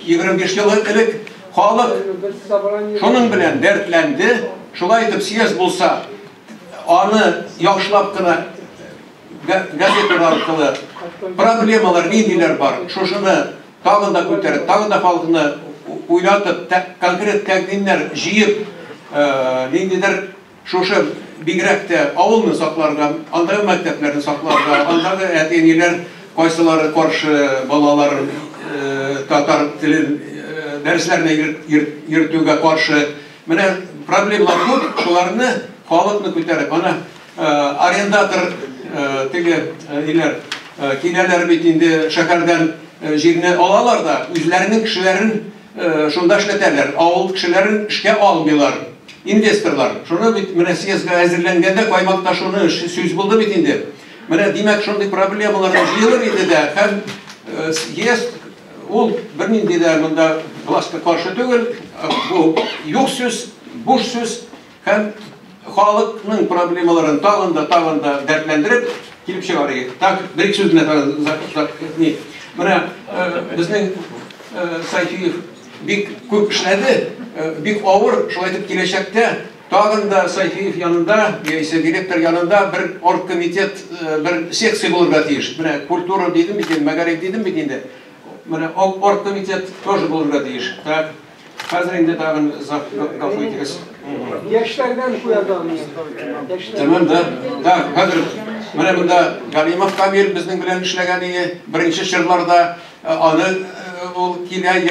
25 ел элек халык шуның белән дәртләнде. Шулай итеп съезд булса, аны яхшылап кына газеталар аркылы проблемалар ниндиләр бар, шушыны тагын да күтәреп, тагын да халыкны уйлатып, конкрет тәкъдимнәр җыеп, ниндидер шушы бигрәк тә авылны сакларга, андагы мәктәпләрне сакларга, андагы әти-әниләр кайсылары каршы балаларын татар телен дәресләренә йөртүгә каршы. Менә проблемалар күп, шуларны халыкны күтәреп, ана арендатор теге ниләр киләләр бит инде шәһәрдән җирне алалар да, үзләренең кешеләрен шунда эшләтәләр, авыл кешеләрен эшкә алмыйлар. Инвесторлар. Шуны бит менә съездга әзерләнгәндә каймакта шуны сүз булды бит инде. Менә димәк шундый проблемалар җыелыр иде дә һәм съезд ул бернинди дә монда властька каршы түгел, бу юк сүз, буш сүз һәм халыкның проблемаларын тагын да тагын да дәртләндереп килеп чыгар иде. Так, бер ике сүз белән ни. Менә безнең Сайфиев бик күп эшләде, бик авыр, шулай итеп киләчәктә тагын да Сайфиев янында, яисә директор янында бер оргкомитет, бер секция булырга тиеш. Менә культура дидем бит инде, мәгариф дидем бит инде. Менә оргкомитет тоже булырга тиеш. Так, хәзер инде тагын гафу итегез. Яшьләрдән куярга. Тәмам да. Так, хәзер менә монда Галимов Камил безнең белән эшләгән иде. Беренче чорларда аны ул килә.